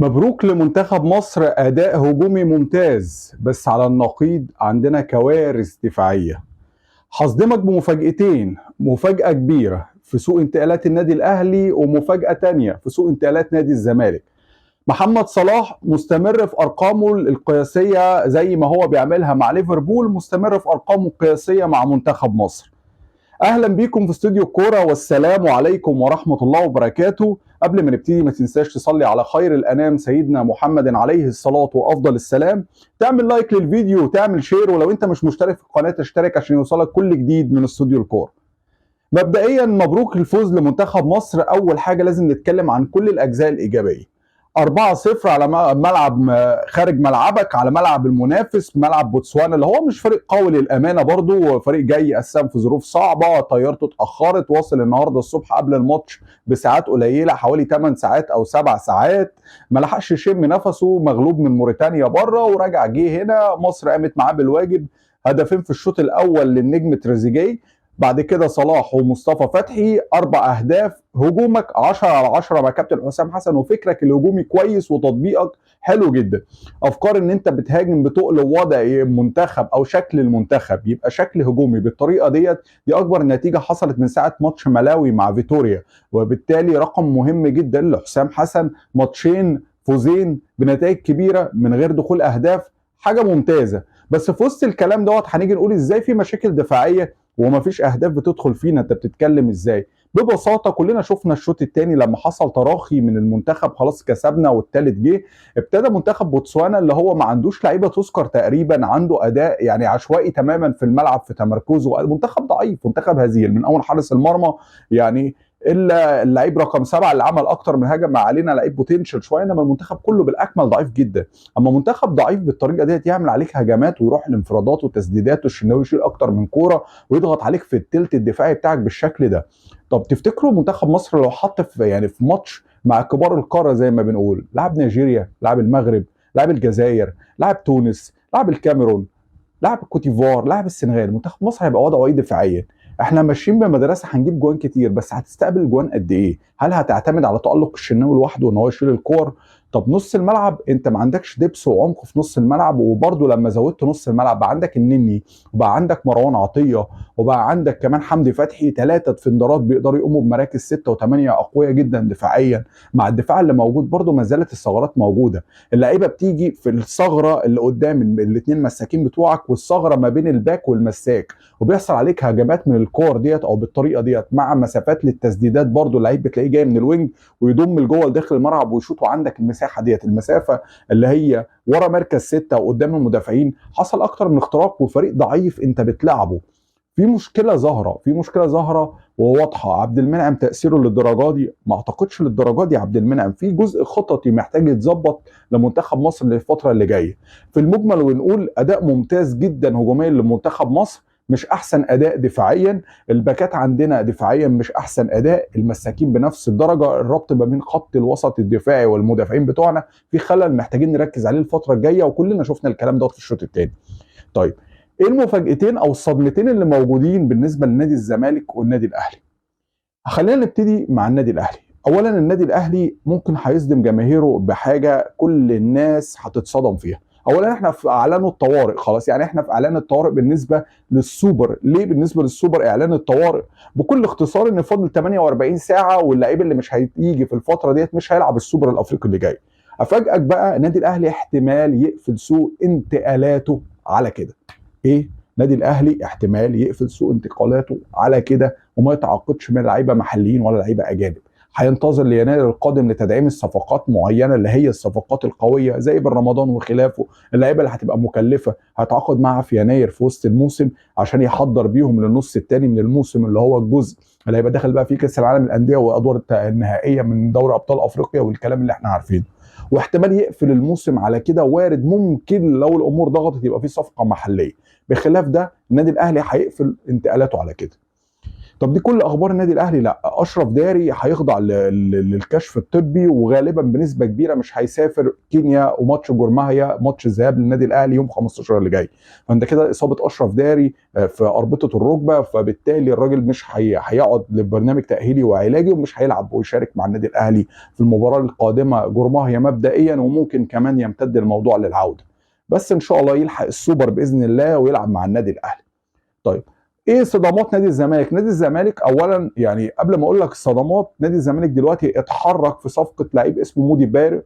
مبروك لمنتخب مصر أداء هجومي ممتاز، بس على النقيض عندنا كوارث دفاعية. هصدمك بمفاجأتين، مفاجأة كبيرة في سوق انتقالات النادي الأهلي ومفاجأة تانية في سوق انتقالات نادي الزمالك. محمد صلاح مستمر في أرقامه القياسية زي ما هو بيعملها مع ليفربول، مستمر في أرقامه القياسية مع منتخب مصر. اهلا بيكم في استوديو الكوره، والسلام عليكم ورحمة الله وبركاته. قبل ما نبتدي ما تنساش تصلي على خير الانام سيدنا محمد عليه الصلاة وافضل السلام، تعمل like للفيديو وتعمل share، ولو انت مش مشترك في القناة تشترك عشان يوصلك كل جديد من استوديو الكوره. مبدئيا مبروك الفوز لمنتخب مصر. اول حاجة لازم نتكلم عن كل الاجزاء الايجابية. 4-0 على ملعب خارج ملعبك، على ملعب المنافس، ملعب بوتسوانا اللي هو مش فريق قوي للامانة، برضو فريق جاي اساسا في ظروف صعبة، طيارته اتاخرت، واصل النهارده الصبح قبل الماتش بساعات قليله، حوالي 8 ساعات او 7 ساعات، ما لحقش يشم نفسه، مغلوب من موريتانيا بره ورجع جه هنا. مصر قامت معاه بالواجب، هدفين في الشوط الاول للنجم تريزيجيه، بعد كده صلاح ومصطفى فتحي، 4 اهداف. هجومك 10/10 مع كابتن حسام حسن، وفكرك الهجومي كويس وتطبيقك حلو جدا. افكار ان انت بتهاجم بتقل وضع المنتخب او شكل المنتخب يبقى شكل هجومي بالطريقة ديت، دي اكبر نتيجة حصلت من ساعة ماتش ملاوي مع فيتوريا، وبالتالي رقم مهم جدا لحسام حسن، ماتشين فوزين بنتائج كبيرة من غير دخول اهداف، حاجة ممتازة. بس في وسط الكلام دوت هنيجي نقول ازاي في مشاكل دفاعية وما فيش اهداف بتدخل فينا، انت بتتكلم ازاي؟ ببساطة كلنا شفنا الشوط الثاني لما حصل تراخي من المنتخب، خلاص كسبنا والثالث جه، ابتدى منتخب بوتسوانا اللي هو ما عندوش لعيبة تذكر تقريبا، عنده اداء يعني عشوائي تماما في الملعب في تمركزه، منتخب ضعيف، منتخب هزيل من اول حارس المرمى يعني الا اللعيب رقم 7 اللي عمل اكتر من هجمة علينا، لعيب potential شوية، انما المنتخب كله بالاكمل ضعيف جدا. اما منتخب ضعيف بالطريقة ديت يعمل عليك هجمات ويروح الانفرادات وتسديدات والشناوي يشيل اكتر من كورة ويضغط عليك في الثلث الدفاعي بتاعك بالشكل ده. طب تفتكروا منتخب مصر لو حط في يعني في ماتش مع كبار القارة زي ما بنقول، لعب نيجيريا، لعب المغرب، لعب الجزائر، لعب تونس، لعب الكاميرون، لعب الكوتيفوار، لعب السنغال، منتخب مصر هيبقى وضعه ايه دفاعيا؟ احنا ماشيين بمدرسة هنجيب جوان كتير، بس هتستقبل جوان قد ايه؟ هل هتعتمد على تألق الشناوي لوحده ان هو يشيل الكور؟ طب نص الملعب انت ما عندكش depth وعمق في نص الملعب، وبرده لما زودت نص الملعب بقى عندك النني، وبقى عندك مروان عطية، وبقى عندك كمان حمدي فتحي، 3 ديفندرات بيقدروا يقوموا بمراكز 6 و8 اقوياء جدا دفاعيا. مع الدفاع اللي موجود برده ما زالت الثغرات موجودة، اللعيبة بتيجي في الثغرة اللي قدام الاثنين مساكين بتوعك، والثغره ما بين الباك والمساك، وبيحصل عليك هجمات من الكور ديت او بالطريقة ديت مع مسافات للتسديدات. برده اللعيب بتلاقيه جاي من ال wing ويضم لجوه لداخل الملعب ويشوط، وعندك المساحة ديت، المسافة اللي هي ورا مركز 6 وقدام المدافعين، حصل اكتر من اختراق وفريق ضعيف انت بتلعبه. في مشكلة ظاهره، في مشكلة ظاهره وواضحة. عبد المنعم تاثيره للدرجة دي؟ ما اعتقدش للدرجة دي. عبد المنعم في جزء خططي محتاج يتظبط لمنتخب مصر للفترة اللي جاية. في المجمل ونقول اداء ممتاز جدا هجوميا لمنتخب مصر، مش احسن اداء دفاعيا، الباكات عندنا دفاعيا مش احسن اداء، المساكين بنفس الدرجة، الربط ما بين خط الوسط الدفاعي والمدافعين بتوعنا في خلل محتاجين نركز عليه الفترة الجاية، وكلنا شفنا الكلام ده في الشوط الثاني. طيب ايه المفاجأتين او الصدمتين اللي موجودين بالنسبة لنادي الزمالك والنادي الاهلي؟ خلينا نبتدي مع النادي الاهلي. اولا النادي الاهلي ممكن هيصدم جماهيره بحاجة كل الناس هتتصدم فيها. اولا احنا في اعلان الطوارئ خلاص، يعني احنا في اعلان الطوارئ بالنسبة للسوبر. ليه بالنسبة للسوبر اعلان الطوارئ؟ بكل اختصار ان فاضل 48 ساعة، واللعيب اللي مش هيجي في الفترة ديت مش هيلعب السوبر الافريقي اللي جاي. افاجئك بقى النادي الاهلي احتمال يقفل سوق انتقالاته على كده. ايه؟ نادي الاهلي احتمال يقفل سوق انتقالاته على كده وما يتعاقدش من لعيبة محليين ولا لعيبة اجانب. هينتظر ليناير القادم لتدعيم الصفقات معينة اللي هي الصفقات القوية زي بن رمضان وخلافه، اللعيبة اللي هتبقى مكلفة هيتعاقد معاها في يناير في وسط الموسم عشان يحضر بيهم للنص الثاني من الموسم اللي هو الجزء اللي هيبقى داخل بقى فيه كاس العالم للاندية وادوار النهائية من دوري ابطال افريقيا والكلام اللي احنا عارفينه. واحتمال يقفل الموسم على كده، وارد ممكن لو الامور ضغطت يبقى في صفقة محليه. بخلاف ده النادي الاهلي هيقفل انتقالاته على كده. طب دي كل اخبار النادي الاهلي؟ لا، اشرف داري هيخضع للكشف الطبي، وغالبا بنسبة كبيرة مش هيسافر كينيا وماتش جورماهيا، ماتش الذهاب للنادي الاهلي يوم 15 اللي جاي. فانت كده اصابه اشرف داري في اربطه الركبة، فبالتالي الراجل مش هيقعد لبرنامج تاهيلي وعلاجي، ومش هيلعب ويشارك مع النادي الاهلي في المباراة القادمة جورماهيا مبدئيا، وممكن كمان يمتد الموضوع للعودة، بس ان شاء الله يلحق السوبر باذن الله ويلعب مع النادي الاهلي. طيب ايه صدمات نادي الزمالك؟ نادي الزمالك اولا، يعني قبل ما اقول لك الصدمات، نادي الزمالك دلوقتي اتحرك في صفقة لعيب اسمه مودي بارو.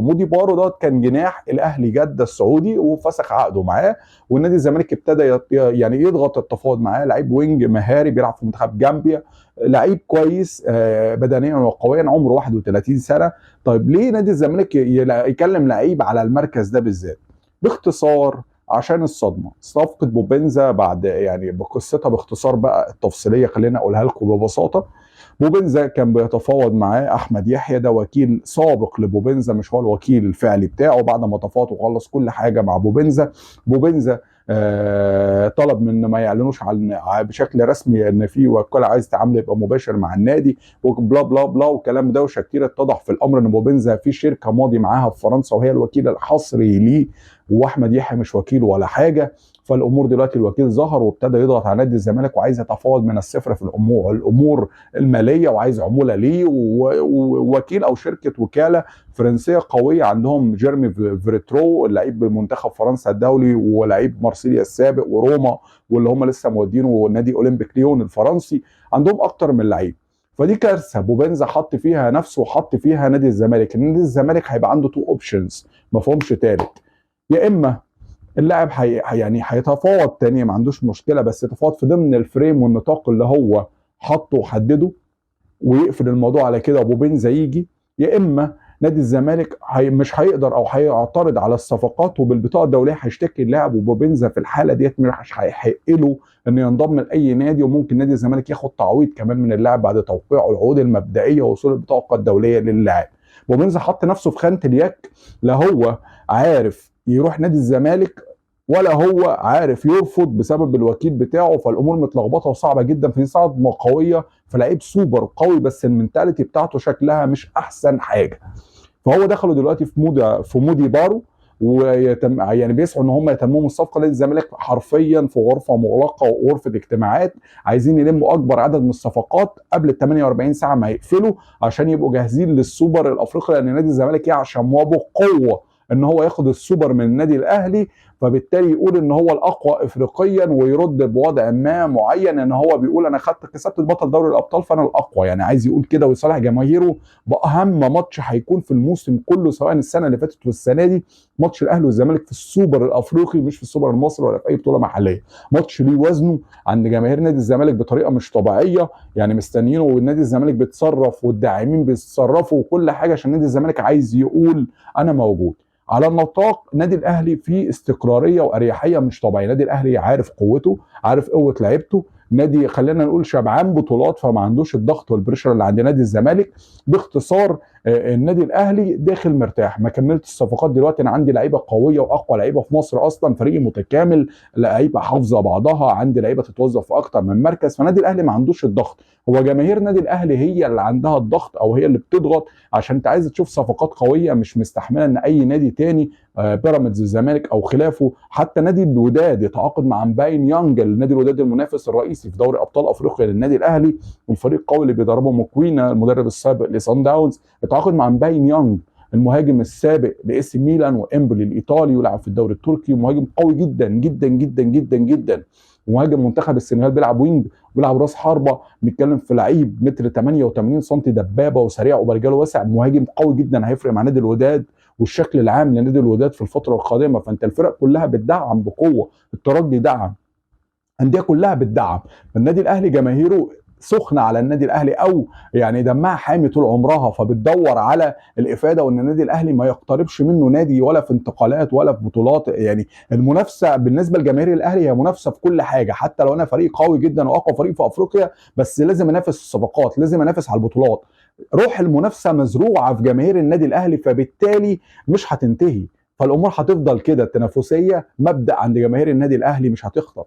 مودي بارو ده كان جناح الاهلي جده السعودي وفسخ عقده معاه، والنادي الزمالك ابتدى يعني يضغط التفاوض معاه. لعيب wing مهاري بيلعب في منتخب جامبيا، لعيب كويس بدنيا وقويا، عمره 31 سنة. طيب ليه نادي الزمالك يكلم لعيب على المركز ده بالذات؟ باختصار عشان الصدمة، صفقة بوبنزا بعد يعني بقصتها باختصار بقى التفصيلية خلينا اقولها لكم ببساطة. بوبنزا كان بيتفاوض معاه احمد يحيى، ده وكيل سابق لبوبنزا مش هو الوكيل الفعلي بتاعه. بعد ما تفاوض وخلص كل حاجة مع بوبنزا، بوبنزا طلب من ما يعلنوش عن بشكل رسمي ان في وكالة عايز تعامل يبقى مباشر مع النادي و blah blah blah والكلام ده. وشكتير اتضح في الامر ان بوبنزا في شركة ماضي معاها في فرنسا وهي الوكيل الحصري ليه، واحمد يحيى مش وكيل ولا حاجة. فالامور دلوقتي الوكيل ظهر وابتدى يضغط على نادي الزمالك وعايز يتفاوض من الصفر في الامور المالية، وعايز عمولة ليه، ووكيل او شركة وكالة فرنسية قوية عندهم جيرمي فيرترو اللعيب بمنتخب فرنسا الدولي ولعيب مارسيليا السابق وروما واللي هم لسه مودينه نادي اولمبيك ليون الفرنسي، عندهم اكتر من لعيب. فدي كارثة بوبنزا حط فيها نفسه وحط فيها نادي الزمالك. نادي الزمالك هيبقى عنده two options ما فيهمش ثالث، يا اما اللاعب يعني هيتفاوض تاني ما عندوش مشكلة، بس يتفاوض في ضمن ال frame والنطاق اللي هو حطه وحدده ويقفل الموضوع على كده وبوبنزا يجي، يا اما نادي الزمالك مش هيقدر او هيعترض على الصفقات وبالبطاقه الدولية هيشتكي اللاعب، وبوبنزا في الحالة ديت مش هيحق له انه ينضم لاي نادي، وممكن نادي الزمالك ياخد تعويض كمان من اللاعب بعد توقيعه العقود المبدئية ووصول البطاقة الدولية للاعب. بوبنزا حط نفسه في خانه اليك، لا هو عارف يروح نادي الزمالك ولا هو عارف يرفض بسبب الوكيل بتاعه، فالامور متلخبطه وصعبة جدا. في صدمة قوية، فلعيب سوبر قوي بس ال mentality بتاعته شكلها مش احسن حاجة. فهو دخلوا دلوقتي في مودي بارو، ويتم يعني بيسعوا ان هم يتمموا الصفقة. نادي الزمالك حرفيا في غرفة مغلقة وغرفه اجتماعات، عايزين يلموا اكبر عدد من الصفقات قبل ال 48 ساعة ما يقفلوا عشان يبقوا جاهزين للسوبر الافريقي، لان نادي الزمالك يعشم وبقوة ان هو ياخد السوبر من النادي الاهلي، فبالتالي يقول ان هو الاقوى افريقيا ويرد بوضع ما معين ان هو بيقول انا خدت كسبت بطل دوري الابطال فانا الاقوى، يعني عايز يقول كده ويصالح جماهيره باهم ماتش هيكون في الموسم كله سواء السنة اللي فاتت والسنة دي، ماتش الاهلي والزمالك في السوبر الافريقي مش في السوبر المصري ولا في اي بطوله محليه. ماتش ليه وزنه عند جماهير نادي الزمالك بطريقة مش طبيعية، يعني مستنيينه، والنادي الزمالك بيتصرف والداعمين بيتصرفوا وكل حاجة عشان نادي الزمالك عايز يقول انا موجود. على النطاق نادي الاهلي فيه استقراريه واريحيه مش طبيعية، نادي الاهلي عارف قوته، عارف قوة لعيبته، نادي خلينا نقول شبعان بطولات، فما عندوش الضغط وال pressure اللي عند نادي الزمالك. باختصار النادي الاهلي داخل مرتاح، ما كملت الصفقات دلوقتي، انا عندي لعيبة قوية واقوى لعيبة في مصر اصلا، فريقي متكامل، لعيبة حافظه بعضها، عندي لعيبة تتوظف في اكتر من مركز، فنادي الاهلي ما عندوش الضغط. هو جماهير نادي الاهلي هي اللي عندها الضغط او هي اللي بتضغط، عشان انت عايز تشوف صفقات قوية مش مستحمله ان اي نادي تاني بيراميدز الزمالك او خلافه، حتى نادي الوداد يتعاقد مع مباين يانج، النادي الوداد المنافس الرئيسي في دوري ابطال افريقيا للنادي الاهلي، والفريق القوي اللي بيدربه موكوينا المدرب السابق لسان داونز، اتعاقد مع مباين يانج المهاجم السابق لاي سي ميلان وامبولي الايطالي، ولعب في الدوري التركي، ومهاجم قوي جدا جدا جدا جدا جدا، ومهاجم منتخب السنغال، بيلعب wing بيلعب راس حربه، بنتكلم في لعيب متر 88 سم، دبابة وسريع وبرجاله واسع، مهاجم قوي جدا هيفرق مع نادي الوداد والشكل العام لنادي الوداد في الفترة القادمة. فانت الفرق كلها بتدعم بقوة، الترجي دعم، اندية كلها بتدعم، فالنادي الاهلي جماهيره سخنة على النادي الاهلي او يعني دمها حامي طول عمرها، فبتدور على الافادة وان النادي الاهلي ما يقتربش منه نادي ولا في انتقالات ولا في بطولات. يعني المنافسة بالنسبة لجماهير الاهلي هي منافسه في كل حاجة، حتى لو انا فريق قوي جدا واقوى فريق في افريقيا، بس لازم انافس الصفقات، لازم انافس على البطولات. روح المنافسة مزروعة في جماهير النادي الاهلي، فبالتالي مش هتنتهي، فالامور هتفضل كده، التنافسية مبدا عند جماهير النادي الاهلي مش هتخطر.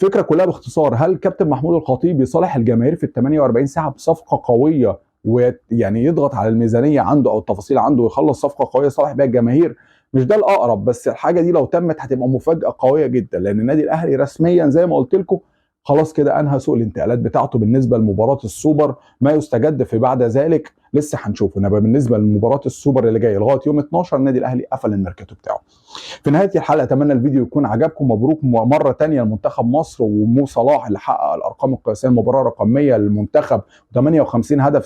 الفكرة كلها باختصار، هل كابتن محمود الخطيب يصالح الجماهير في ال 48 ساعة بصفقة قوية، ويعني يضغط على الميزانية عنده او التفاصيل عنده ويخلص صفقة قوية يصالح بيها الجماهير؟ مش ده الاقرب، بس الحاجة دي لو تمت هتبقى مفاجاة قوية جدا، لان النادي الاهلي رسميا زي ما قلت لكم خلاص كده انهى سوق الانتقالات بتاعته بالنسبة لمباراة السوبر. ما يستجد في بعد ذلك لسه هنشوفه، انما بالنسبة لمباراة السوبر اللي جاي لغاية يوم 12 النادي الاهلي قفل الميركاتو بتاعه. في نهاية الحلقة اتمنى الفيديو يكون عجبكم. مبروك مرة ثانية لمنتخب مصر ومو صلاح اللي حقق الارقام القياسية، المباراة رقم 100 للمنتخب، 58 هدف،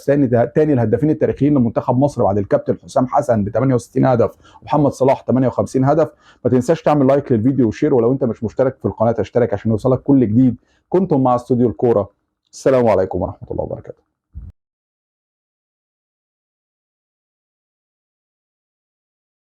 ثاني الهدافين التاريخيين لمنتخب مصر بعد الكابتن حسام حسن ب 68 هدف ومحمد صلاح 58 هدف. ما تنساش تعمل like للفيديو و share، ولو انت مش مشترك في القناة اشترك عشان يوصلك كل جديد. كنتم مع استوديو الكورة، السلام عليكم ورحمة الله وبركاته.